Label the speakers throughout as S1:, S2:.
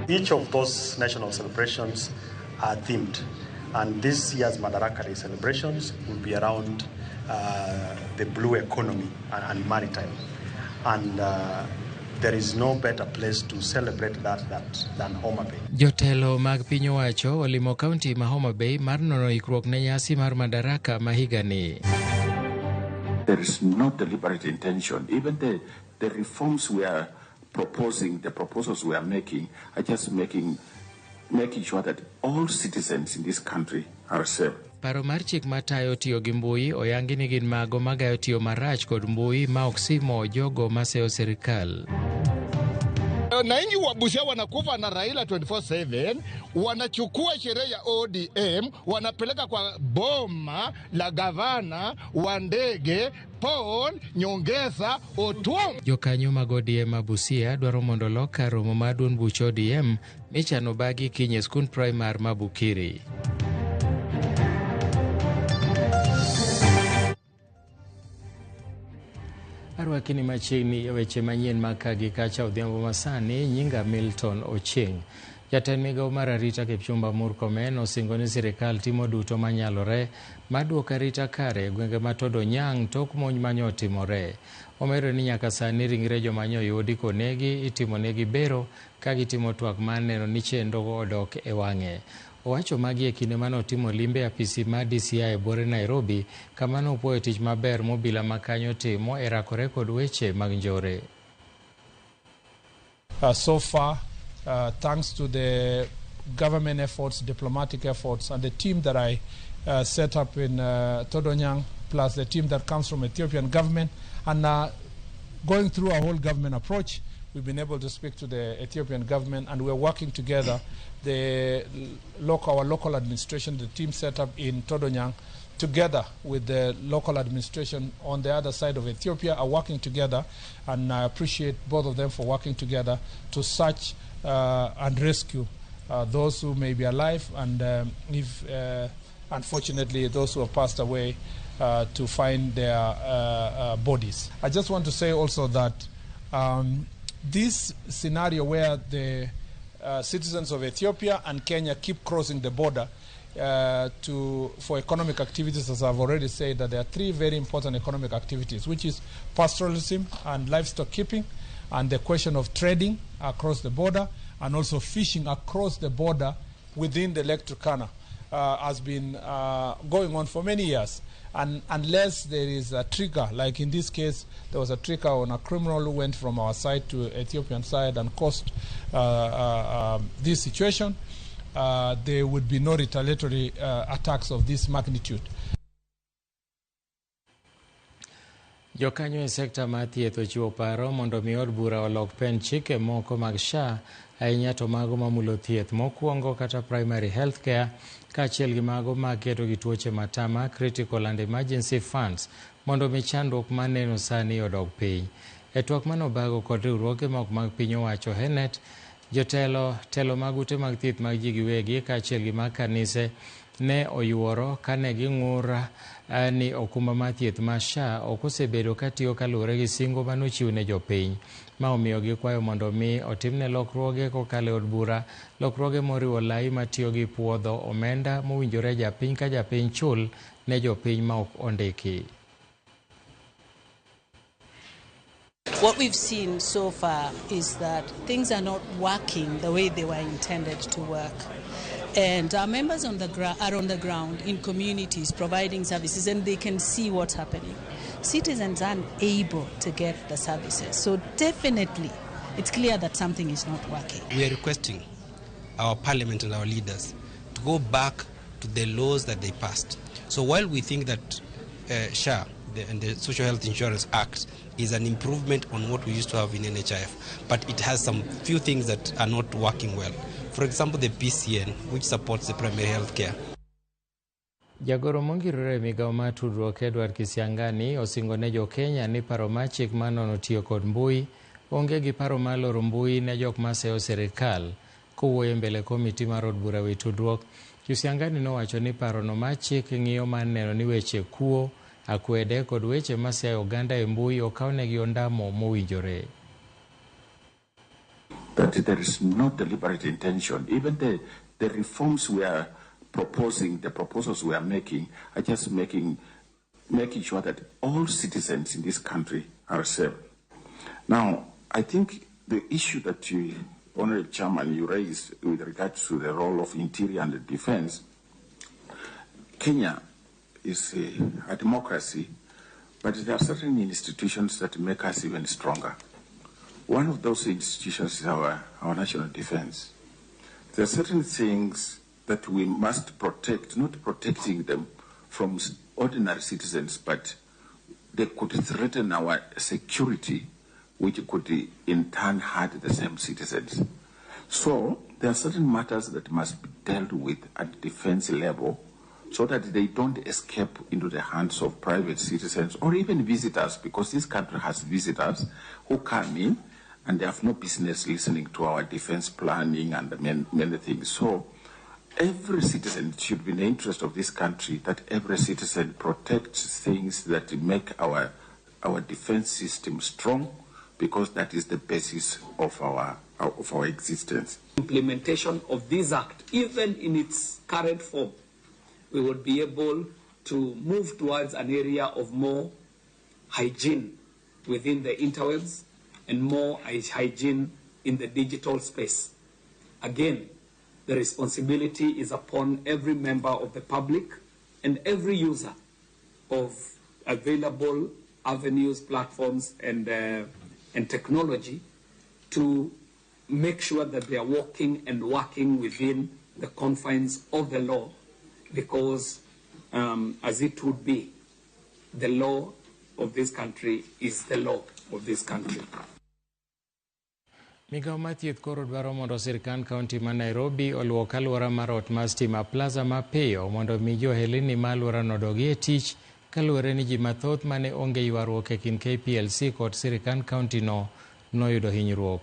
S1: Each of those national celebrations are themed, and this year's Madaraka Day celebrations will be around the blue economy and maritime. And there is no better place to celebrate that than Homa Bay.
S2: Jotelo mag piny owacho olimo kaunti ma Homa Bay mar nono ikruok ne nyasi mar Madaraka ma higani.
S3: There is no deliberate intention. Even the reforms we are proposing, the proposals we are making, are just making sure that all citizens in this country are safe.
S2: Paro mar chik matayo tiyo gi mbui oyangi ni gin mago magayo tiyo marach kod mbui ma ok simo jogo maseyo sirikal.
S4: Wananchi wa Busia wanakufa na Raila 24/7, wanachukua sherehe ya ODM wanapeleka kwa boma la gavana wa ndege Paul Nyongesa Otuom.
S2: Jokanyo mag ODM ma Busia dwaro mondo olok kar romo mar duond buch ODM michano bagi kiny e skund primar ma Bukiri. Arwakini machiegni e weche manyien mag ka gi kacha odhiambo masani, nyinga Milton Ochieng. Jatend migawo mar arita Kipchumba Murkomen osingo ni sirikal timo duto manyalore mar duoko arita kare e gwenge ma Todonyang tok monj mane otimore. Omedo ni nyaka sani ringre joma nyo oyudi konegi itimonegi bero ka gitimo twak mar neno ni chenro odok e wang'e. Owacho magi e kinde mane otimo limbe e apisi mar DCI e buore Nairobi kama nopuoyo tich maber mobila ma kanyo timo e rakore kod weche mag njore.
S5: So far, thanks to the government efforts, diplomatic efforts, and the team that I set up in Todonyang, plus the team that comes from Ethiopian government, and going through a whole government approach, we've been able to speak to the Ethiopian government, and we're working together. Our local administration, the team set up in Todonyang, together with the local administration on the other side of Ethiopia, are working together, and I appreciate both of them for working together to search and rescue those who may be alive, and if unfortunately those who have passed away, to find their bodies. I just want to say also that this scenario where the citizens of Ethiopia and Kenya keep crossing the border for economic activities, as I've already said, that there are three very important economic activities, which is pastoralism and livestock keeping, and the question of trading across the border, and also fishing across the border within the Lake Turkana, has been going on for many years. And unless there is a trigger, like in this case, there was a trigger on a criminal who went from our side to Ethiopian side and caused this situation, there would be no retaliatory attacks of this magnitude.
S2: Jokanyo e sekta mar thieth ochiwo paro mondo mi od bura olok pend chike moko mag SHA, ahinya to mago mamulo thieth mokwongo kata primary health care, kaachiel gi mago mag keto gi tuoche matama critical and emergency funds mondo mi chandruok maneno sani odog piny. E twak manobago kod riwruoge moko mag piny owacho HENET, jotelo telo mag ute mag thieth mag ji giwegi kaachiel gi mag kanise ne oyuoro kane ging'ur ni okumba mar thieth mar SHA ok osebedo katiyo kaluwore gi singo manochiw ne jopiny, ma omiyo gikwayo mondo mi otimne lokruoge kokalo e od bura, lokruoge moriwo lai matiyo gi puodho omenda mowinjore japiny ka japiny chul ne jopiny ma ok ondiki.
S6: What we've seen so far is that things are not working the way they were intended to work. And our members are on the ground in communities providing services, and they can see what's happening. Citizens aren't able to get the services. So definitely, it's clear that something is not working.
S7: We are requesting our parliament and our leaders to go back to the laws that they passed. So while we think that SHA and the Social Health Insurance Act is an improvement on what we used to have in NHIF, but it has some few things that are not working well. For example, the PCN, which supports the primary health care.
S2: Jagoro mongirore e migawo mar tudruok Edward Kisiangani osingo ne jo-Kenya ni paro mar chik mar nono tiyo kod mbui onge gi paro mar loro mbui ne jok maseyo sirikal. Kowuoyo e mbele komiti mar od bura wi tudruok, Kisiangani nowacho ni parono mar chik ng'iyo mar neno ni weche kuo, akwede kod weche masiayo oganda e mbui okawnegi ondamo mowinjore.
S3: That there is no deliberate intention. Even the reforms we are proposing, the proposals we are making, are just making sure that all citizens in this country are safe. Now, I think the issue that you, Honorable Chairman, you raised with regards to the role of interior and the defense, Kenya is a democracy, but there are certain institutions that make us even stronger. One of those institutions is our national defense. There are certain things that we must protect, not protecting them from ordinary citizens, but they could threaten our security, which could in turn hurt the same citizens. So there are certain matters that must be dealt with at defense level so that they don't escape into the hands of private citizens or even visitors, because this country has visitors who come in and they have no business listening to our defense planning and many, many things. So every citizen, it should be in the interest of this country that every citizen protects things that make our defense system strong, because that is the basis of our existence.
S8: Implementation of this act, even in its current form, we would be able to move towards an area of more hygiene within the interwebs and more hygiene in the digital space. Again, the responsibility is upon every member of the public and every user of available avenues, platforms, and technology to make sure that they are walking and working within the confines of the law, because as it would be, the law of this country is the law of this country.
S2: Migao mar thieth koro dwaro mondo sirkand kaunti ma Nairobi oluok alwora mar ot mar Stima Plaza mapiyo mondo mi johelni ma alworano dogi e tich, kaluwore ni ji mathoth mane onge ywaruok e kind KPLC kod sirkand kaunti no noyudo hinyruok.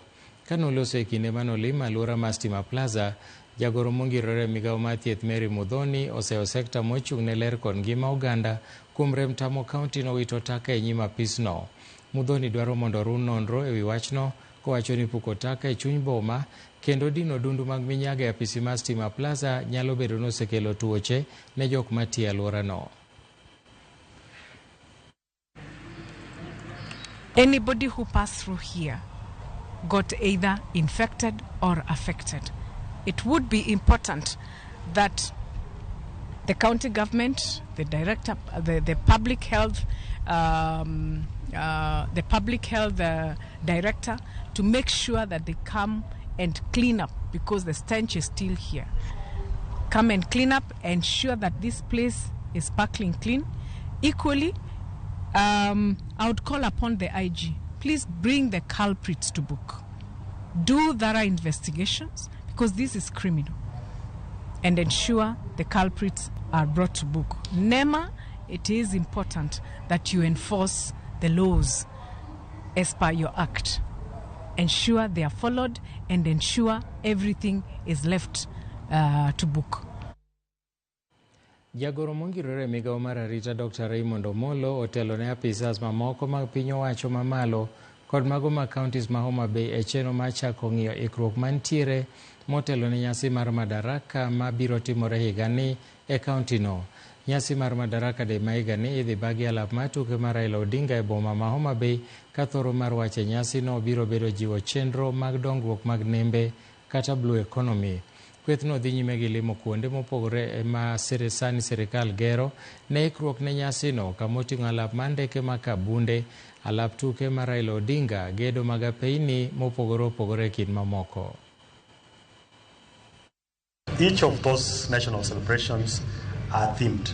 S2: Kanoloso e kinde manolimo alwora mar Stima Plaza, jagoro mongirore migao mar thieth Mary Muthoni oseyo sekta mochung' ne ler kod ngima oganda kuom rem tamo kaunti no wito taka e nyim apisno. Muthoni dwaro mondo rum nonro ewi wachno, kowacho ni puko taka e chuny boma kendo dino dundu mag minyaga e apisi mar Stima Plaza nyalo bedo nosekelo tuoche ne jok matiyo e alworano.
S9: Anybody who passed through here got either infected or affected. It would be important that the county government, the director, the public health, the public health director, to make sure that they come and clean up, because the stench is still here. Come and clean up, ensure that this place is sparkling clean. Equally, I would call upon the IG, please bring the culprits to book. Do thorough investigations, because this is criminal, and ensure the culprits are brought to book. NEMA, it is important that you enforce the laws as per your act. Ensure they are followed and ensure everything is left to book.
S2: Jagoro mongirore migao mar arita Dr. Raymond Omolo otelo ne apisas mamoko mag piny owacho mamalo kod mago mag counties ma Homa Bay e chenro mar chako ng'iyo ikruok mantiere motelo ne nyasi mar Madaraka mabiro timore higani e kaunti no. Nyasi mar Madaraka Day ma higani idhi bagi alap mar tuke mar Raila Odinga e boma ma Homa Bay, ka thoro mar wach e nyasi no biro bedo jiwo chenro mag dongruok mag nembe kata blue economy. Kwethno dhi nyime gi limo kuonde mopogore ma sani sirikal gero ne ikruok ne nyasino, kamoting'o alap mar ndeke ma Kabunde, alap tuke mar Raila Odinga, gedo mag apeini mopogore opogore e kind mamoko.
S1: Each of those national celebrations are themed,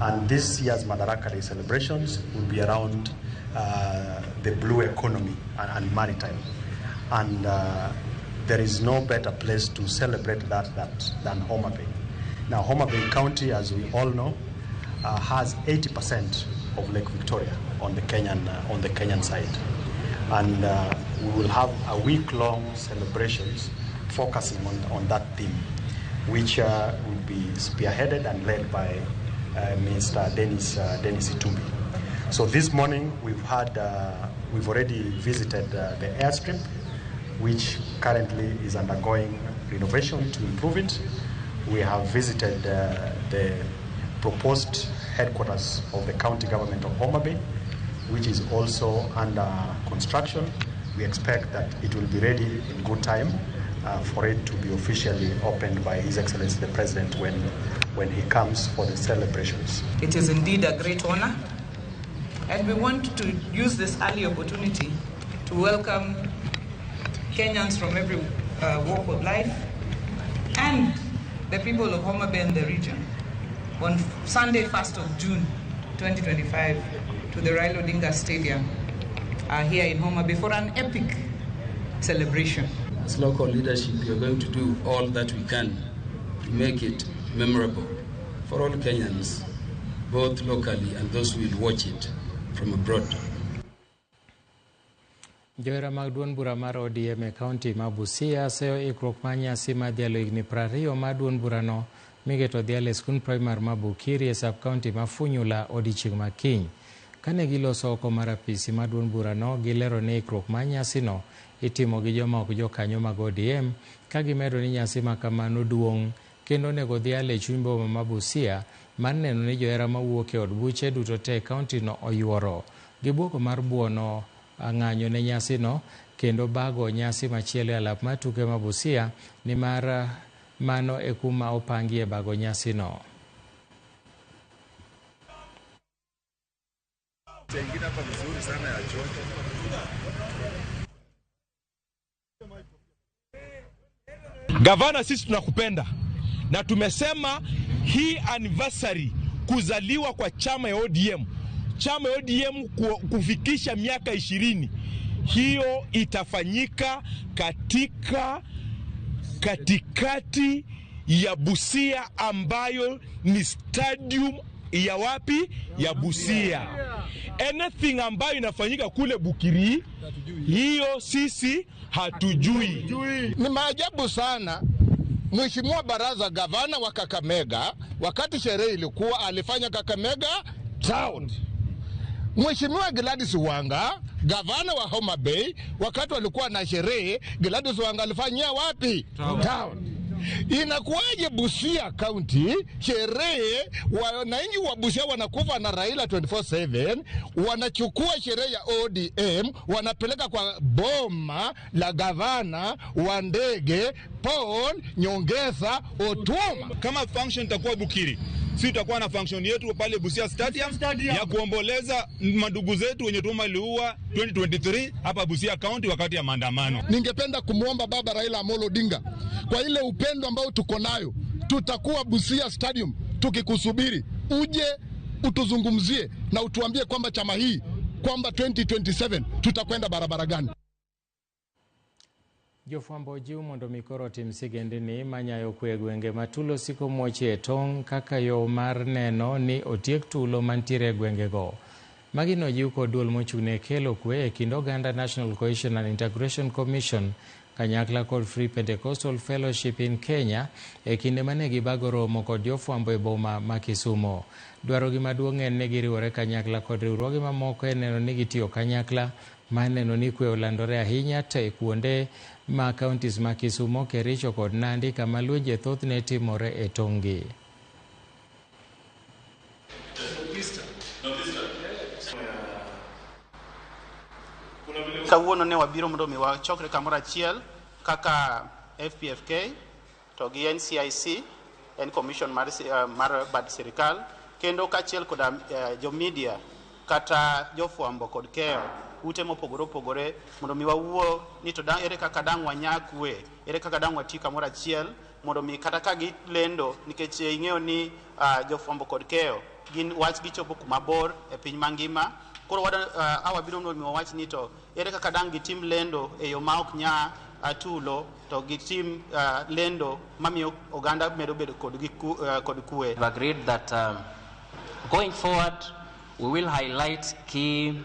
S1: and this year's Madaraka Day celebrations will be around the blue economy and maritime. And there is no better place to celebrate that than Homa Bay. Now, Homa Bay County, as we all know, has 80% of Lake Victoria on the Kenyan side, and we will have a week-long celebrations focusing on that theme, which will be spearheaded and led by Mr. Dennis Itumbi. So this morning we've already visited the airstrip which currently is undergoing renovation to improve it. We have visited the proposed headquarters of the county government of Homa Bay, which is also under construction. We expect that it will be ready in good time for it to be officially opened by His Excellency the President when he comes for the celebrations.
S10: It is indeed a great honor, and we want to use this early opportunity to welcome Kenyans from every walk of life and the people of Homa Bay and the region on Sunday, 1st of June 2025, to the Raila Odinga Stadium here in Homa Bay for an epic celebration.
S11: As local leadership, we are going to do all that we can to make it memorable for all Kenyans, both locally and those who will watch it from abroad.
S2: Johera mag duond bura mar ODM e kaunti ma Busia seyo ikruok mar nyasi mar dhialo higni 20 mar duond burano miketo dhial e skund primar ma Bukiri e sub kaunti ma Funyula odiechieng' ma kiny. Kane giloso oko mar apisi mar duond burano, gilero ni ikruok mar nyasino itimo gi joma ok jokanyo mag ODM, ka gimedo ni nyasi ma kamano duong' kendo onego dhial e chuny boma ma Busia mar neno ni johera mawuok e od buche duto te e kauntino oyuoro. Gibuoko mar buono ng'anyo ne nyasino kendo bago nyasi machielo e alap mar tuke ma Busia nimar mano e kuma opangie bago nyasino.
S12: Gavana, sisi tunakupenda na tumesema hii anniversary kuzaliwa kwa chama ya ODM, chama ya ODM kufikisha miaka 20, hiyo itafanyika katika katikati ya Busia ambayo ni stadium ya wapi? Ya Busia. Anything ambayo inafanyika kule Bukiri, hiyo sisi hatujui.
S4: Ni maajabu sana. Mheshimiwa Baraza, gavana wa Kakamega, wakati sherehe ilikuwa alifanya Kakamega town. Mheshimiwa Gladys Wanga, gavana wa Homa Bay, wakati walikuwa na sherehe, Gladys Wanga alifanyia wapi? Town. Inakuwaje Busia County sherehe, wananchi wa Busia wanakufa na Raila 24/7, wanachukua sherehe ya ODM wanapeleka kwa boma la gavana wa ndege Paul Nyongesa Otuoma.
S12: Kama function itakuwa Bukiri, si tutakuwa na function yetu pale Busia Stadium ya kuomboleza madugu zetu wenye tumaliua 2023 hapa Busia County wakati ya maandamano.
S4: Ningependa kumuomba baba Raila Amolo Odinga, kwa ile upendo ambao tuko nayo, tutakuwa Busia Stadium tukikusubiri uje utuzungumzie na utuambie kwamba chama hii kwamba 2027 tutakwenda barabara gani.
S2: Jofwambo jiw mondo mi koro otim sigendni manyayo kwe e gwenge ma tulo siko muochie e tong' kaka yo mar neno ni otiek tulo mantiere e gwengego. Magi nojiw kod duol mochung'ne kelo kwe e kind oganda National Cohesion and Integration Commission kanyakla kod Free Pentecostal Fellowship in Kenya e kinde mane gibago romo kod jofwambo e boma ma Kisumo. Dwarogi maduong' en ni giriwore kanyakla kod riwruoge mamoko e neno ni gitiyo kanyakla mar neno ni kwe olandore ahinya te kuonde ma counties ma Kisumo, Kericho kod Nandi kama lwenje thothne timore e tong'gi.
S13: Kawuono ne wabiro mondo mi wachokre kamoro achiel kaka FPFK to gi NCIC, en commission mar bad sirikal, kendo kaachiel koda jo media kata jofwambo kod keyo ute mopogore opogore mondo mi wawuo ni to ere kaka dang' wanya kwe, ere kaka dang' wati kamoro achiel mondo mi kata ka gilendo, nikech ing'eyo ni jofwambo kod keyo gin wach gichopo kuma bor e piny mangima. Koro awabiro mondo mi wawach ni to ere kaka dang' gitim lendo e yo ma ok nya tulo, to gitim lendo mamiyo oganda medo bedo kod kwe.
S14: We've agreed that going forward we will highlight key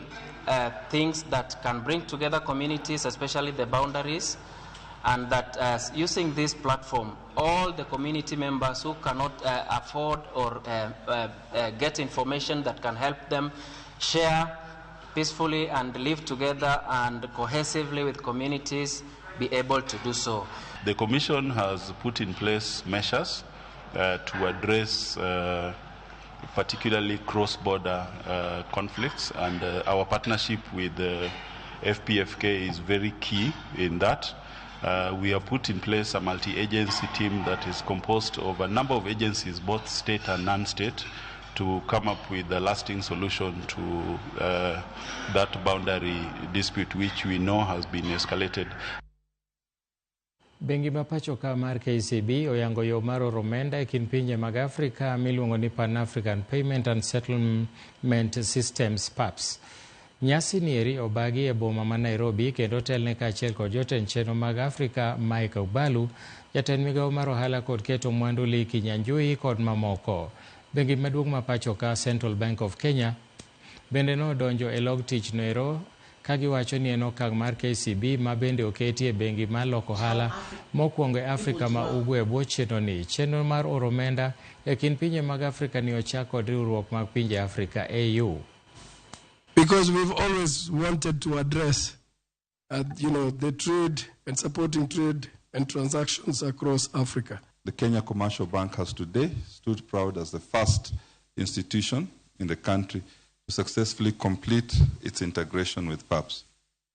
S14: things that can bring together communities, especially the boundaries, and that using this platform, all the community members who cannot afford or get information that can help them share peacefully and live together and cohesively with communities. be able to do so.
S15: The Commission has put in place measures to address particularly cross-border conflicts, and our partnership with the FPFK is very key in that. We have put in place a multi-agency team that is composed of a number of agencies, both state and non-state, to come up with a lasting solution to that boundary dispute, which we know has been escalated.
S2: Bengi ma pacho ka mar KCB oyango yo mar oro omenda e kind pinje mag Afrika miluongo ni Pan-African Payment and Settlement Systems PAPSS. Nyasi nieri obagi e boma ma Nairobi kendo otelne kaachiel kod jotend chenro mag Afrika Mike Ogbalu, jatend migawo mar ohala kod keto mwandu Lee Kinyanjui kod mamoko. Bengi maduong' ma pacho ka Central Bank of Kenya bende nodonjo e log tich noero ka giwacho ni en okang' mar KCB ma bende oketi e bengi mar loko ohala mokwongo e Afrika ma Ugwe e bwo chenro ni. Chenro mar oro omenda e kind pinje mag Afrika ni ochak kod riwruok mag pinje Afrika AU.
S16: Because we've always wanted to address, the trade and supporting trade and transactions across Africa.
S17: The Kenya Commercial Bank has today stood proud as the first institution in the country to successfully complete its integration with PAPSS.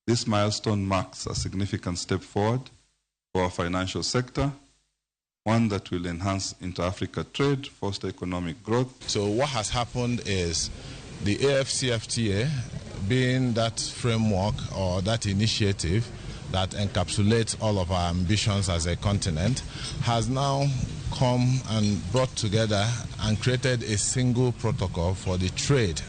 S17: This milestone marks a significant step forward for our financial sector, one that will enhance inter-Africa trade, foster economic growth.
S18: So what has happened is the AfCFTA, being that framework or that initiative that encapsulates all of our ambitions as a continent, has now come and brought together and created a single protocol for the trade.